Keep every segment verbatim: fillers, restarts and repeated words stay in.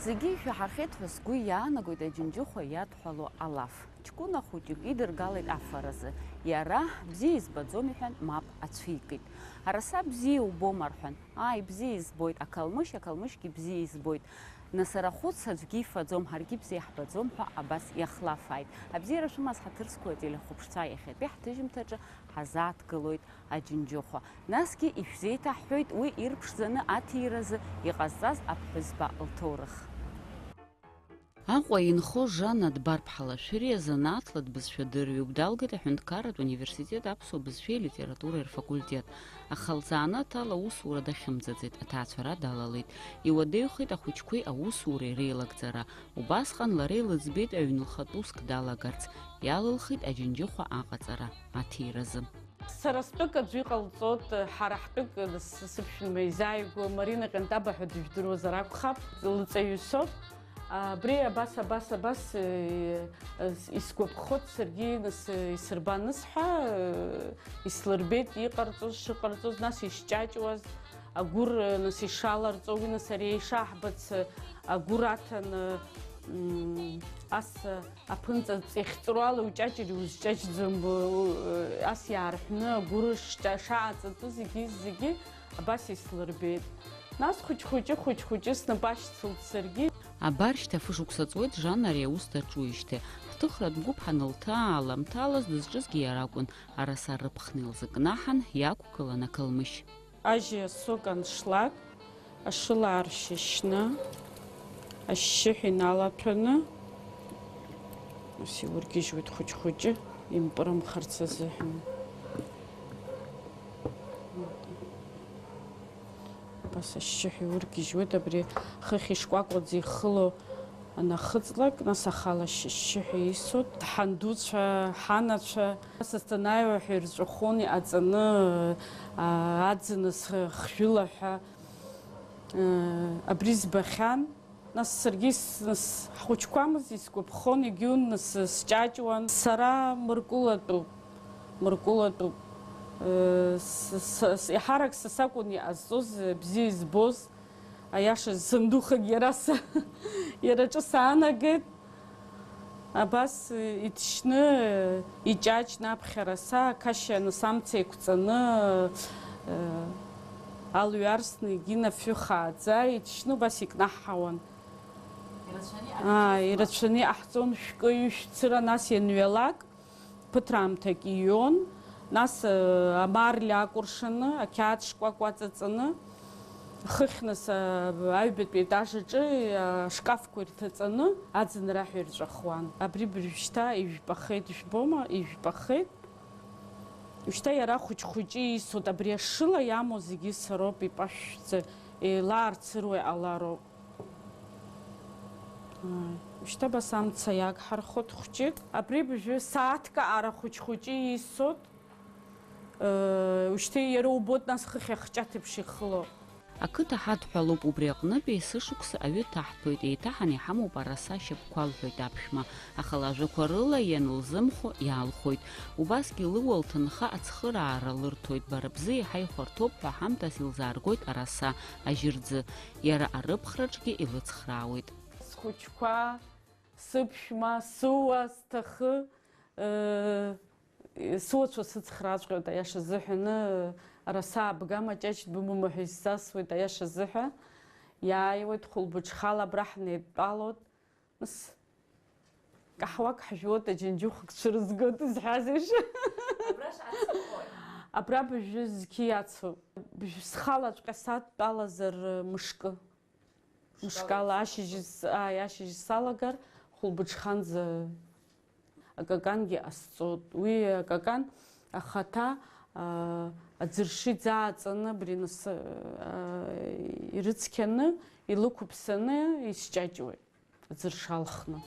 Зегьы ишәаҳахьеит ҳәа сгәы иаанагоит аџьынџьыхәа иадҳәалоу алаф. Ҷкәына хәыҷык идыргалеит афаразы. Иара, бзиа избаӡом, иҳәан, мап ацәикит. Араса бзиа убома рҳәан, ааи, бзиа избоит, ақалмышь, ақалмышьгьы бзиа избоит. Нас арахәыц аӡәгьы ифаӡом, ҳаргьы бзиа ҳбаӡом ҳәа абас иахлафааит. Абзиара шәымаз, ҳаҭыр зқәу ателехәаԥшцәа, иахьатәи ҳҭыжьымҭаҿы ҳазааҭгылоит аџьынџьыхәа. Насгьы ишәзеиҭаҳҳәоит уи ирԥшӡаны аҭиразы иҟазҵаз аԥҳәызба лҭоурых. Аҟәа инхо Жанна Дбарԥҳа Лашәриа занааҭла дбызшәа дырҩуп. Далгеит аҳәынҭқарратә университет аԥсуа бызшәеи литературеи рфакультет. Аха лзанааҭ ала аусура дахьымӡаӡеит, аҭаацәара далалеит. Иуадаҩхеит ахәыҷқәеи аусуреи реилагӡара. Убасҟан лара илыӡбеит аҩны лхатә уск далагарц. Иалылхит аџьынџьыхәа аҟаҵара аҭиразы. Сара стәык аӡәы иҟалҵоит, ҳара ҳтәык, сы-, сыԥшәма изааигәоу Марина Ҟьантаба ҳәа дыжәдыруазар акәхап, лҵаҩы соуп. Абри абас, абас, абас, э, э, исгәаԥхоит саргьы, нас, э, исырбан, нас ҳәа, э, ислырбеит иҟарҵоз, шыҟарҵоз, нас ишҷаҷуаз, агәыр, э, нас ишаларҵо, уи, нас ари ишаҳбац, э, агәыр аҭаны, м, ас, э, аԥынҵа ҵихҵәруала иуҷаҷыр, иузҷаҷӡом, э, ас иаарҳәны агәыр шаҟаҵатәу зегьы, зегьы абас ислырбеит. Нас хәыҷ-хәыҷы, хәыҷ-хәыҷы снапы ашьцылт саргьы. Абар шьҭа фышықәса ҵуеит Жанна ари аус даҿуижьҭеи. Ҳҭыхратә гәыԥ ҳанылҭаа, аламҭалаз дызҿызгьы иара акәын, араса рыԥхны илзыкнаҳан, иақәгылан ақалмышь. Ажьи асок аншлак, ашыла ааршьышьны, ашьшьыҳәа иналаҭәаны, ус иургьежьуеит хәыҷ-хәыҷы, импырымхарц азыҳәан. Абас ашьшьыҳәа иургьежьуеит, абри хыхь ишкәакәаӡа ихыло анахыҵлак, нас ахала ашьшьыҳәа исуеит. Ҳандуцәа, ҳанацәа, сасҭанаиуа ҳәа ирҵәахуан иҟаҵаны, аа, аӡыныс хжәыла ҳәа, аа, абри збахьан. Нас саргьы с-, нас ҳхәыҷқәамыз исгәаԥхон, егьиун, нас сҷаҷуан. Сара мыркәылатәуп, мыркәылатәуп. Э, с-, с-, с-, еиҳарак са сакәын иҟазҵоз, бзиа избоз, аиаша сандухагь иара са, иара аҿы саанагеит. Абас, э, иҭшьны, э, иҷаҷны аԥхьара са, ақашьа, нас амца еиқәҵаны, э, алҩа арсны, егьи нафҩы хааӡа иҭшьны убас икнаҳҳауан. Ирацәаны Аа, иҟаҳҵон. Ирацәаны иҟаҳҵон, шәкы, ҩышә цыра, нас ианҩалак, ԥыҭраамҭак иҩон, нас, э, амарли акәыршаны, ақьаад шкәакәа аҵаҵаны, хыхь нас, э, аҩбатәи етаж аҿы, э, ашкафқәа ирҭаҵаны, аӡынра ҳәа ирҵәахуан. Абри быжәшьҭа ижәпахеит, ижәбома, ижәпахеит. Ушьҭа иара хәыҷ-хәыҷы исоит, абри ашыла иамоу зегьы сароуп, ипашәшәӡа, еилаарцыруа иҟалароуп. Ааи, ушьҭа абас амца иагҳархәоит хәҷык. Абри быжәҩы сааҭк аҟара хәыҷ-хәыҷы исоит. Ыы, ушьҭа иара убоит, нас хыхь ахҷаҭ еиԥш ихыло. Ақыҭа ҳадҳәалоуп, убри аҟнытә есышықәса аҩы ҭаҳҭәоит, еиҭаҳан иҳамоуп араса ашьапқәа, лҳәоит аԥшәма, аха лажәақәа рыла ианылзымхо иаалхәоит. Убасгьы лыуа лҭынха ацхыраара лырҭоит, бара бзы иаҳа ихәарҭоуп ҳәа ҳамҭас илзааргоит араса, ажьырӡы. Иара арыԥхраҿгьы илыцхраауеит. Схәыҷқәа, сыԥшәма, сыуа, сҭахы, ыы, сыуацәа сыцхрааҵәҟьоит, аиаша азыҳәан, ыы, араса абгама ҷаҷ дбымоума ҳәа исзасуеит, аиаша азыҳәа. Иааиуеит хәылбыҽхала абра ҳнеидтәалоит. Нас, каҳуак ҳжәуеит, аџьынџьыхәак цәырызгоит, изҳәаз еиԥш. Абра шәацыҟои? Абра быжәҩы зқьи ацу. Быжә-, схалаҵәҟьа садтәалазар, мышкы. Мышкала ашьыжь с-, ааи, ашьыжь салагар, хәылбыҽханӡа акакангьы ҟасҵоит. Уи акакан ахаҭа, аа, аӡыршы иӡааҵаны, абри нас, аа, ирыцқьаны, илықәыԥсаны исҷаҷуеит. Аӡыршы алхны.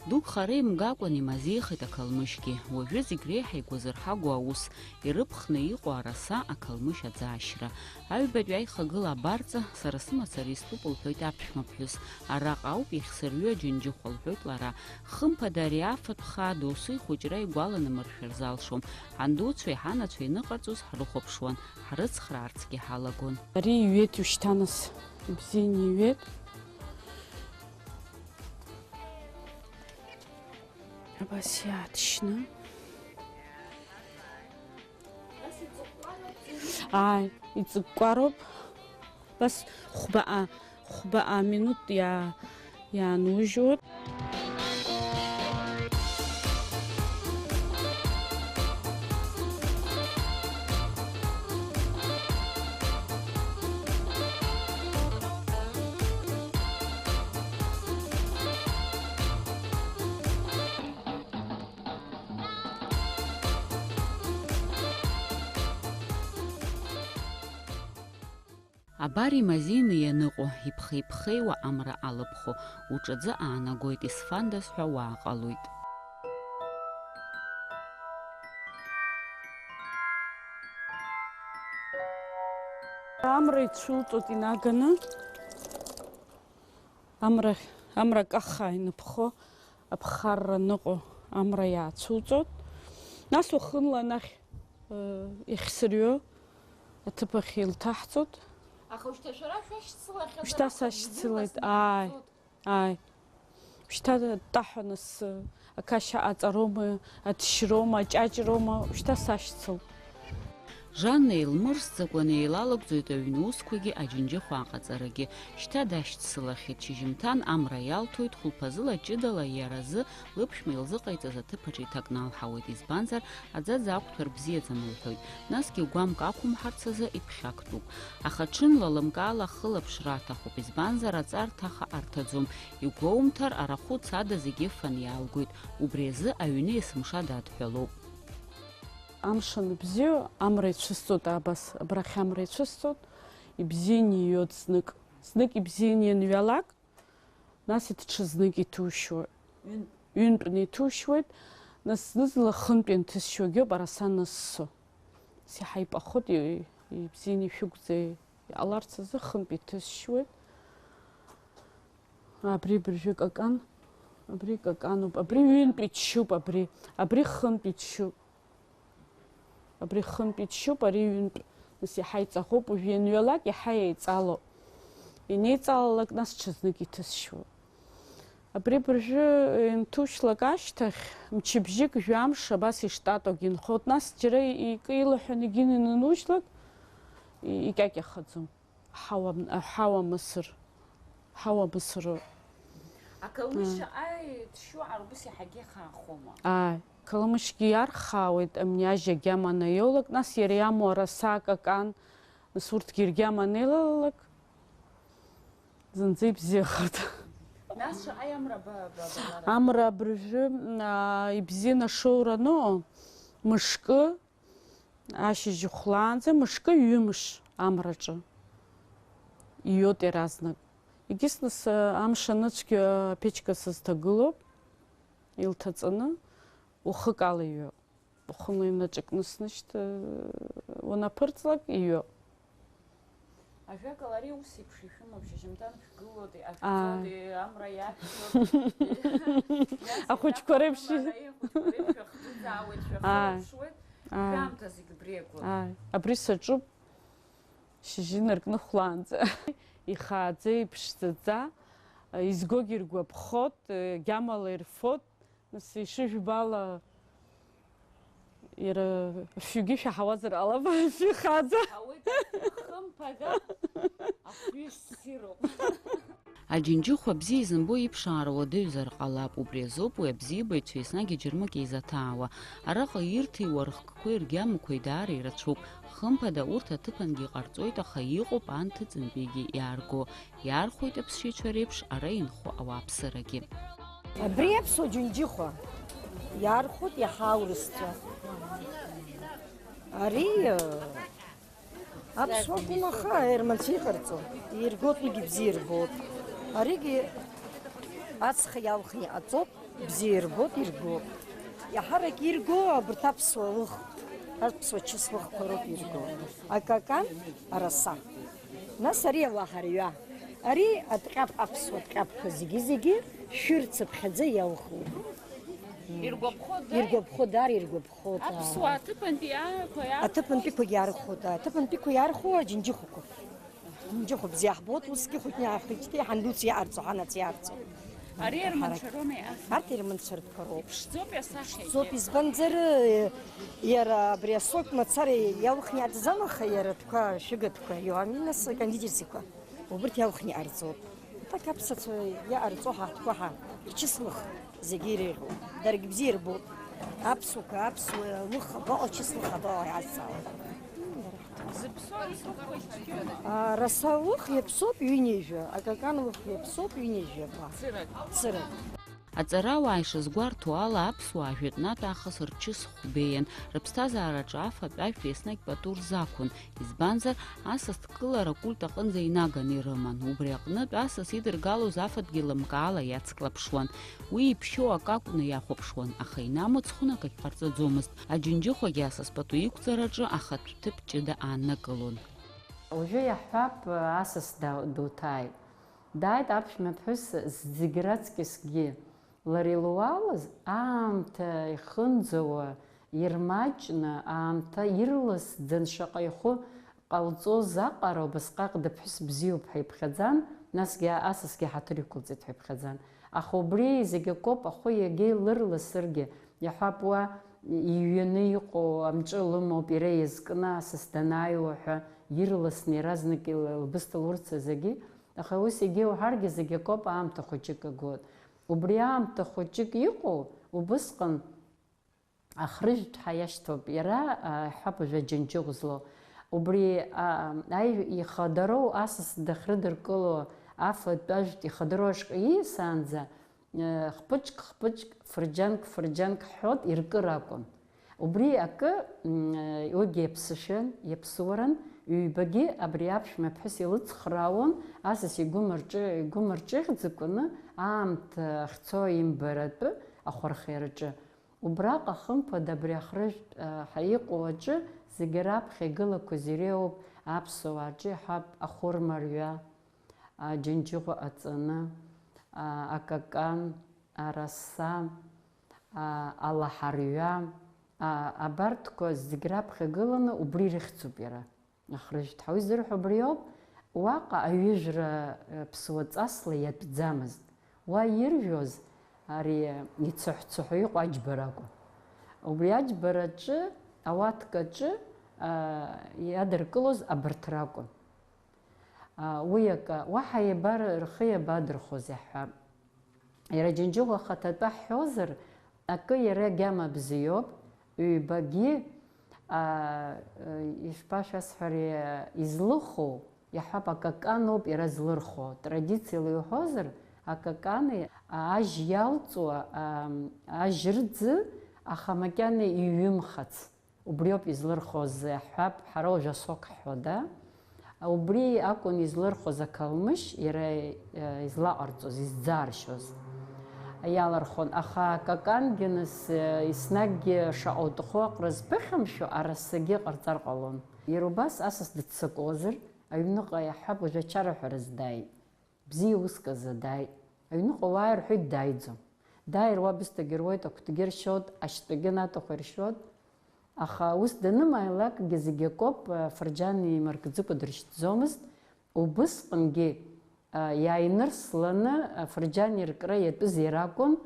Дук хара имгакәан имазеихеит ақалмышьгьы. Уажәы зегь реиҳа игәазырҳагоу аус, ирыԥхны иҟоу араса, ақалмышь аӡаашьра. Аҩбатәи аихагыла абарҵа, сара сымацара истәуп, лҳәоит аԥшәмаԥҳәыс. Араҟа ауп иахьсырҩы аџьынџьыхәа, лҳәоит лара. Хымԥада ари афатә хаа досу ихәыҷра игәаланамыршәар залшом. Ҳандуцәеи ҳанацәеи ианыҟарҵоз ҳрыхәаԥшуан, ҳрыцхраарцгьы ҳалагон. Ари иҩеит ушьҭа нас, ибзианы иҩеит. Абас иаатшьны. Ааи, иҵыкәкәароуп. Бас хәбаҟа, хәбаҟа минуҭ иа-, иаанужьуеит. Абар имазеины ианыҟоу, иԥхеиԥхеиуа амра алыԥхо, уҿаӡы аанагоит, исфандаз ҳәа уааҟалоит. Амра ицәуҵоит инаганы. Амра, амра каххаа иныԥхо, аԥхарра ныҟәо амра иаацәуҵоит. Нас уахынла анахь, э, иахьсырҩо аҭыԥ ахь илҭаҳҵоит. Аха ушьҭа шәара шәашьцылахьазар. Ушьҭа акәхап, сашьцылеит, иныҟәаз ааи, нагӡоит. Ааи. Ушьҭа аттаҳәа нас, э, Ақашьа аҵароума, аҭшьроума, аҷаҷроума, шьҭа сашьцылт. Жанна илмырсӡакәа неилалагӡоит аҩны усқәагьы, аџьынџьыхәа аҟаҵарагьы. Шьҭа дашьцылахьеит, шьыжьымҭан амра иалҭоит, хәылԥазыла ҷыдала иара азы лыԥшәма илзыҟаиҵаз аҭыԥ аҿы иҭакналҳауеит, избанзар, аӡаӡа ақәҭәар бзиаӡам лҳәоит. Насгьы гәамк ақәымҳарц азы иԥхьактәуп. Аха ҽынла лымкаала ахылаԥшра аҭахуп, избанзар, аҵарҭаха арҭаӡом. Игәоумҭар, арахәыц ада зегьы фан иаалгоит. Убри азы аҩны есымша дадҳәалоуп. Амш анбзиоу, амра ицәысҵоит абас, абрахь амра ицәысҵоит, ибзианы ииоит знык. Знык ибзианы ианҩалак, нас иҽазнык иҭушьуа. Ҩынтә. Ҩынтәны иҭушьуеит, нас зны-зынла хынтә ианҭысшьуагьы ауп араса аныссо. Нас иаҳа ипахоит, и-, ибзианы ишәықәӡа иҟаларц азы хынтә иҭысшьуеит. Абри абыржәы какан, абри какануп, абри ҩынтә иччуп, абри, абри хынтә иччуп. Абри хынтә иччоуп, ари ҩынтә. Нас иаҳа иҵаӷоуп, уажә ианҩалак иаҳа еиҵалоуп. Инеиҵалалак, нас ҽазнык иҭысшьуеит. Абри абыржәы инҭушьлак ашьҭахь, мчыбжьык, жәамш абас иштатогьы инхоит. Нас џьара икы илаҳәаны егьин инанужьлак, и-, икьакьахаӡом. Аҳауа, аҳауа мысыр, ҳауа мысыроуп. Ақалмышь шаҟа иҭшьу арбыс иаҳагьы ихаахома? Ааи, қалмышьгьы иархаауеит, амни ажьа агьама анаиоулак, нас иара иамоу араса, акакан, нас урҭгьы иргьама анеилалалак, зынӡа ибзиахоит. Нас шаҟа амра ба-, ба-, балара? Амра абыржәы, аа, ибзианы ашоура ану, мышкы, ашьыжь хәлаанӡа мышкы ҩымш амраҿы ииоит иаразнак. Егьыс нас, амш аныцәгьа аԥечка сызҭагылоуп, илҭаҵаны, уахык ала иҩуп. Уахынла инаҿакны снышьҭ-, уанаԥырҵлак, иҩуп. Ажәакала, ари ус еиԥш ишәымоуп, шьыжьымҭан шәгылоит, Аа. Иҟашәҵоит, амра иашәҭоит. Ахәыҷқәа реиԥш. Ахәыҷқәа реиԥш шәахӡыӡаауеит, Аа. Шәахылаԥшуеит, Аа. Шәаамҭа зегь убри иагоит. Ааи, абри саҿуп, шьыжьы инаркны хәлаанӡа. Ихааӡа, иԥшӡаӡа, изгогьы иргәаԥхоит, гьамала ирфоит. Нас ишыжәбо ала, иара афҩгьы шәаҳауазар ҟалап, афҩы хааӡа. Ауеит, хымԥада, афҩы ссируп. Аџьынџьыхәа бзиа изымбо иԥшаара уадаҩзар ҟалап, убри азоуп уи абзиабаҩцәа еснагь аџьармыкьа изаҭаауа. Араҟа ирҭиуа рыхкқәеи ргьамақәеи даара ирацәоуп. Хымԥада, урҭ аҭыԥангьы иҟарҵоит, аха иҟоуп анҭыҵынтәигьы иаарго. Иаархәоит аԥсшьаҩцәа реиԥш ара инхо ауааԥсырагьы. Абри аԥсуа џьынџьыхәа иаархәоит иаҳа аурысцәа. Ари, э, аԥсуа акәым, аха аерманцәа иҟарҵо, иргоит, уигьы бзиа ирбоит. Аригьы ацха иалхны иҟаҵоуп. Бзиа ирбоит, иргоуп. Иаҳарак ирго абарҭ аԥсуа лых, аԥсуа чыслыхқәа роуп ирго. Акакан, араса. Нас ари ауаҳарҩа. Ари аҭҟьап, аԥсуа ҭҟьапқәа зегьы-зегьы шәыр цыԥхьаӡа иалхуп. Иргәаԥхо даара. Иргәаԥхо даара, иргәаԥхо даара. Аԥсуа аҭыԥантәи аақәа иаархәоит. Аҭыԥантәиқәагьы иаархәоит, аҭыԥантәиқәа иаархәо аџьынџьыхәақәа. Џьоук бзиа ҳбоит, усгьы хәыҷны иаахәыҷны иҳандуц иаарҵо, ҳанац иаарҵо. Ари арманцәа роума иаҳа? Арҭ ирманцәа ртәқәа роуп. Иԥшӡоуп иасахьагьы. Иԥшӡоуп, избанзар, иара абри асоуп мацара иалхны иаатӡам, аха иара атәқәа, шәыгатәқәа, иоуами, нас, кондитерскиқәа, убырҭ иалхны иҟарҵоуп. Так аԥсацәа иҟарҵо ҳаҭқәа ҳа, рчыслых зегьы иреиӷьу, даргьы бзиа ирбоит. Аԥсуақәа, аԥсуа лых абаҟа, чыслых абаҟа иазҵаауа. Зыԥсоу исыхәо ицәгьоума? Араса лых иаԥсоуп ҩынҩажәа, акакан лых иаԥсоуп ҩынҩажәаба. Цырак. Цырак. Аҵарауаа ишазгәарҭо ала, аԥсуаа жәытәнатә аахыс рчысхә беиан, рыԥсҭазаараҿы афатә ажәтә еснагь пату рзақәын, избанзар, асас дкылара акульт аҟынӡа инаганы ирыман, убри аҟнытә асас идыргалоз афатәгьы лымкаала иацклаԥшуан. Уи иԥшьоу акы акәны иахәаԥшуан, аха инамыцхәын акагь ҟарҵаӡомызт. Аџьынџьыхәагьы асас пату иқәҵараҿы ахатә ҭыԥ ҷыда ааннакылон. Уажәы иаҳҳәап, асас да-, дуҭааит. Дааит аԥшәмаԥҳәыс зегь раҵкьысгьы. Лара илуалыз, аамҭа ихынӡауа, ирмаҷны, аамҭа ирласӡан шаҟа ихәы ҟалҵоз аҟара убасҟак дыԥҳәыс бзиоуп ҳәа иԥхьаӡан, насгьы асасгьы ҳаҭыр иқәылҵеит ҳәа иԥхьаӡан. Аха убри зегь акоуп, ахәы иагьа илырласыргьы, иаҳҳәап, уа иҩны иҟоу амҿы лымоуп, иара иазкны асас данааиуа ҳәа ирласны иаразнак ил-, лбысҭа лурца зегьы. Аха ус егьа уҳәаргьы зегь акоуп, аамҭа хәыҷык агоит. Убри аамҭа хәыҷык иҟоу, убысҟан ахрыжәтә ҳәа иашьҭоуп, иара, а, иаҳҳәап, уажәы Аџьынџьыхә злоу. Убри, а, аи-, ихадароу асас дахьрыдыркыло, афатә ажәтә ихадароу ашҟа ииасаанӡа, э, хпыҿк-хпыҿк, фырџьанк-фырџьанк ҳҳәот, иркыр акәын. Убри акы, м, уигьы иаԥсышәан, иаԥсуаран, ҩбагьы абри аԥшәмаԥҳәыс илыцхраауан, асас игәы мырҿы-, игәы мырҿыӷьӡакәаны, аамҭа ахьцо имбаратәы ахәархераҿы. Убраҟа, хымԥада, абри ахрыжәтә, а, ҳәа иҟоу аҿы зегьы раԥхьа игылақәаз иреиуоуп аԥсуаа рҿы иаҳҳәап, ахәырмарҩа, аџьынџьыхәа аҵаны, а, акакан, араса, а, алаҳарҩа, а, абарҭқәа зегь раԥхьа гыланы убри ирыхьӡуп иара, ахрыжәтә ҳәа. Уи зырҳәо убриоуп, уаҟа аҩыжәра, э, ԥсуаҵасла иатәӡамызт. Уа иржәуаз ари ицыҳә-цыҳәо иҟоу аџьбара акәын. Убри аџьбараҿы, ауаткаҿы, а, иадыркылоз абарҭ ракәын. А, уи акы, уаҳа иабар-, рхы иабадырхәоз иаҳҳәап. Иара Џьынџьыхәа ахаҭатәы ҳҳәозар, акы иара агьама бзиоуп, ҩбагьы, а, ишԥашәасҳәари, излыху, иаҳҳәап, акаканоуп иара злырхуа. Традициала иуҳәозар, акакани ажь иалҵуа, а, ажь рӡы, аха макьана иҩымхац. Убриоуп излырхуаз, иаҳҳәап, ҳара уажә асок ҳҳәода. Убри акәын излырхуаз ақалмышь, иара, э, излаҟарҵоз, изӡааршьоз. Иалырхон, аха акакангьы нас, э, еснагьгьы шаҟа уҭаху аҟара зԥыхьамшәо арасагьы ҟарҵар ҟалон. Иара убас асас дыццакуазар, аҩныҟа иаҳҳәап, уажә ачара ҳәа рыздааит. Бзиа уск азы дааит. Аҩныҟа уаа рҳәеит, дааиӡом. Дааир уа бысҭагьы руеит, акәтгьы ршьоит, ашьтәагьы наҭаху иршьоит. Аха ус данымааилакгьы зегь акоуп, афырџьан еимаркӡыкәа дрышьҭӡомызт. Убысҟангьы, а, иааинырсланы афырџьан иркра иатәыз иара акәын.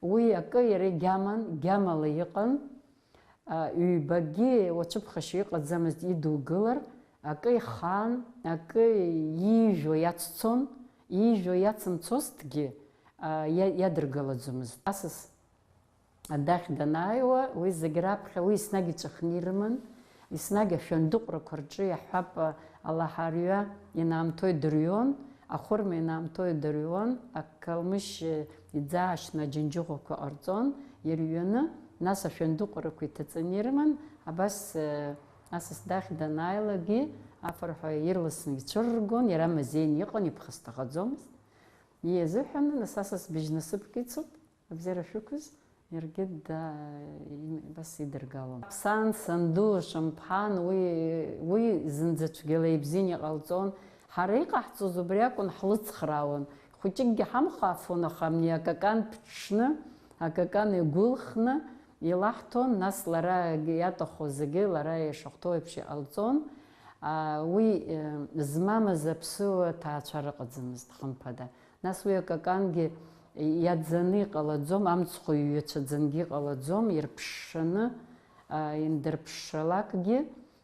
Уи акы иара игьаман, гьамала иҟан. А, ҩбагьы уацәыԥхашьо иҟаӡамызт идугылар, акы ихаан, акы иижәуа иаццон, иижәуа иацымцозҭгьы, а, иа-, иадыргалаӡомызт. Асас адахь данааиуа, уи зегь раԥхьа, уи еснагь иҵәахны ирыман, еснагь ашәандыҟәрақәа рҿы иаҳҳәап, алаҳарҩа инаамҭоу идырҩон, ахәырма инаамҭоу идырҩуан, ақалмышь иӡаашьны аџьынџьыхәақәа ҟарҵон, ирҩаны, нас ашәандыҟәрақәа иҭаҵаны ирыман, абас, э, асас дахь данааилагьы, афырҳәа ирласны ицәырргон, иара мазеины иҟан, иԥхасҭахаӡомызт. Иазыҳәаны, нас асас быжь насыԥк ицуп. Абзиара шәықәыз, иаргьы да-, им-, абас идыргалон. Сан, санду, шамԥан, уи, уи зынӡа цәгьала ибзианы иҟалҵон. Ҳара иҟаҳҵоз убри акәын, ҳлыцхраауан. Хәыҷыкгьы ҳамхафон, аха абни акакан ԥҽны, акакан игәылхны илаҳҭон, нас лара иаҭаху зегьы лара ишахәҭоу еиԥш иҟалҵон. А, уи, э, змамыз аԥсуа ҭаацәара ыҟаӡамызт, хымԥада. Нас уи акакангьы иаӡаны иҟалаӡом, амцхә иҩацәаӡангьы иҟалаӡом, ирԥшшаны, а, индырԥшшалакгьы,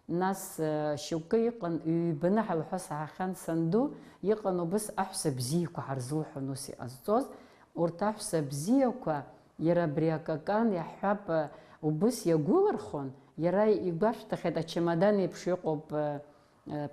нас, а, шьоукы иҟан, ҩбаны ҳәа лҳәо саҳахьан санду, иҟан убыс аҳәса бзиақәа ҳарзылҳәон ус иҟазҵоз. Урҭ аҳәса бзиақәа иара абри акакан иаҳҳәап, а, убыс иагәылырхон, иара игәашәҭахьеит, ачамадан еиԥш иҟоуп, а,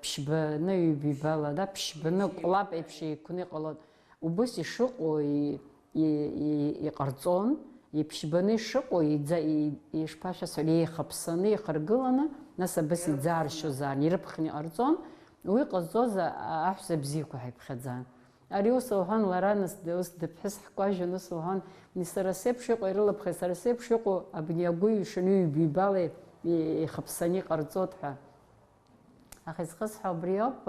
Ԥшьбаны ҩбибала, да, ԥшьбаны кәлап еиԥш еиқәны иҟалон. Убыс ишыҟоу и-, и-, и-, иҟарҵон, иԥшьбаны ишыҟоу, иӡа-, и-, ишԥашәасҳәари, еихаԥсаны, ихаргыланы, нас абыс иӡааршьозаарын, ирыԥхны иҟарҵон, уи ҟазҵоз а-, а-, аҳәса бзиақәа ҳаиԥхьаӡан. Ари ус лҳәан лара, нас д-, ус дыԥҳәыс ҳкәажәын, ус лҳәан, ни сара сеиԥш иҟоу ирылыԥхеит, сара сеиԥш иҟоу абни агәы ишаны ҩбибала и-, ихаԥсаны иҟарҵот ҳәа. Аха изхысҳәо убри ауп,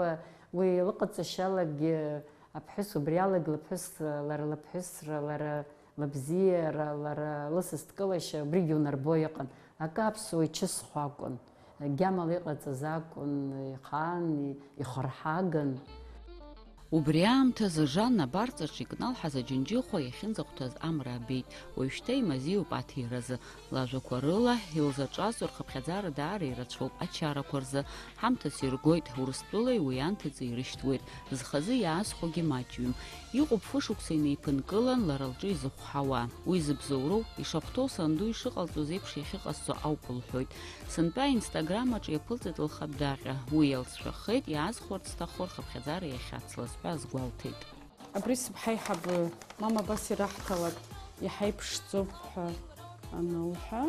уи лыҟаҵашьалагьы аԥҳәыс убри алагь лыԥҳәыс, лара лыԥҳәысра, лара лыбзиара, лара лысасдкылашьа убригьы унарбо иҟан. Акы аԥсуа ичысхо акәын, гьамала иҟаҵаз акәын, ихаан, ихырҳаган. Убри аамҭазы Жанна абарҵаҿы икналҳаз аџьынџьыхәа иахьынӡахәҭаз амра абеит. Уажәшьҭа имазеиуп аҭиразы. Лажәақәа рыла, илзаҿазҵо рхыԥхьаӡара даара ирацәоуп ачарақәа рзы. Ҳамҭас иргоит, Урыстәылеи уи анҭыҵи ирышьҭуеит. Зхазы иаазхәогьы маҷҩым. Иҟоуп фышықәса инеиԥынкылан лара лҿы изыхәҳауа. Уи зыбзоуроу, ишахәҭоу санду ишыҟалҵоз еиԥш иахьыҟасҵо ауп лҳәоит. Сынтәа аинстаграм аҿы иаԥылҵеит лхабдаҟьа. Уи иалҵшәахеит, иаазхәарц сҭаху рхыԥхьаӡара иахьацлаз ҳәа азгәалҭеит. Абри сыԥҳа иҳабы, мама, абас ираҳҭалак, иаҳа иԥшӡоуп ҳәа анылҳәа,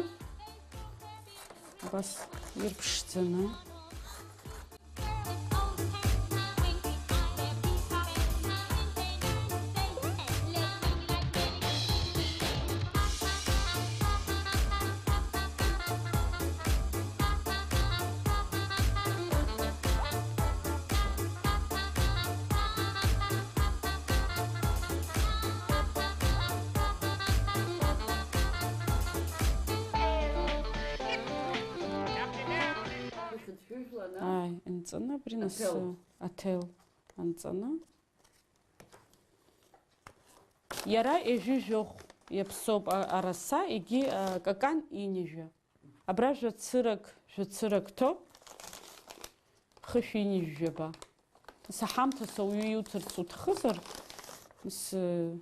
абас ирԥшӡаны. Ааи, нҵаны абри нас, аҭел. Аҭел анҵаны. Иара ҩажәи жәохә иаԥсоуп, а, араса, егьи, а, какан ҩынҩажәа. Абра жәацырак, жәацырак ҭоуп, хышә ҩынҩажәи жәаба. Нас аҳамҭас ауаҩы иуҭарц уҭахызар, нас, э,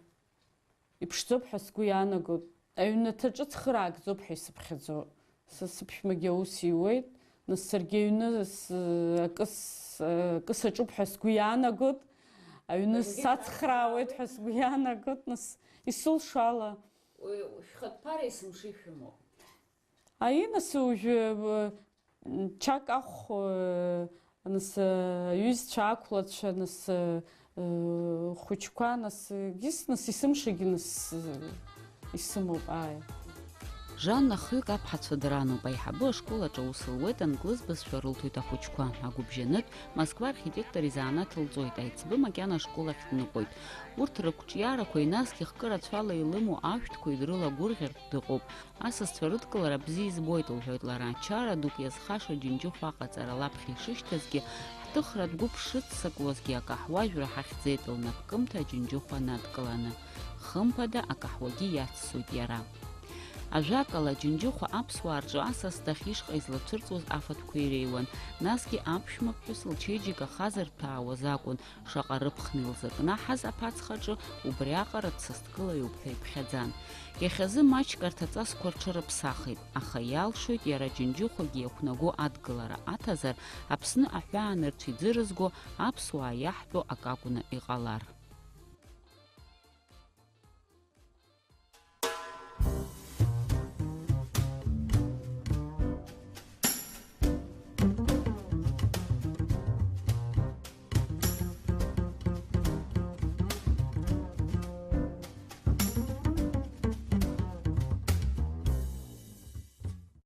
иԥшӡоуп ҳәа сгәы иаанагоит. Аҩнаҭаҿы цхыраагӡоуп ҳәа исыԥхьаӡо. Са сыԥшәмагьы аус иуеит. Нас саргьы аҩны с-, акы с-, акы саҿуп ҳәа сгәы иаанагоит. Аҩны сацхраауеит ҳәа сгәы иаанагоит. Нас исылшо ала. Уи шәхатә ԥара есымша ишәымоуп. Аинасы уажәы, э, чак ахә, э, нас, э, аҩызцәа ақәлацәа, нас, э, э, хәыҷқәа, нас, э, гьыс, нас, есымшагьы, нас, э, исымоуп, ааи. Жанна хҩык аԥҳацәа дрануп, аиҳабы ашкол аҿы аус луеит, англыз бызшәа рылҭоит ахәыҷқәа. Агәыбжьанытә, Москва архитектор изанааҭ лҵоит, аиҵбы макьана ашкол ахь дныҟәоит. Урҭ рықәҿиарақәеи насгьы хкы рацәала илымоу ашәҭқәеи дрылагәырӷьартә дыҟоуп. Асасцәа рыдкылара бзиа избоит, лҳәоит лара, ачара дук иазхаша Џьынџьыхәа аҟаҵара лаԥхьа ишышьҭазгьы, ҳҭыхратә гәыԥ шыццакуазгьы акаҳуажәра ҳахьӡеит лнапкымҭа Џьынџьыхәа надкыланы. Хымԥада, акаҳуагьы иаццоит иара. Ажәакала, Џьынџьыхәа аԥсуаа рҿы асас дахьышҟа излацәырҵуаз афатәқәа иреиуан, насгьы аԥшәмаԥҳәыс лчеиџьыка хазырҭәаауаз акәын, шаҟа рыԥхны илзакнаҳаз аԥацхаҿы убриаҟара дсасдкылаҩуп ҳәа иԥхьаӡан. Иахьазы маҷк арҭ аҵасқәа рҽырыԥсахит, аха иалшоит иара Џьынџьыхәагьы иақәнаго адгылара аҭазар, Аԥсны аҳәаанырцә иӡырызго аԥсуаа иаҳтәу акы акәны иҟалар.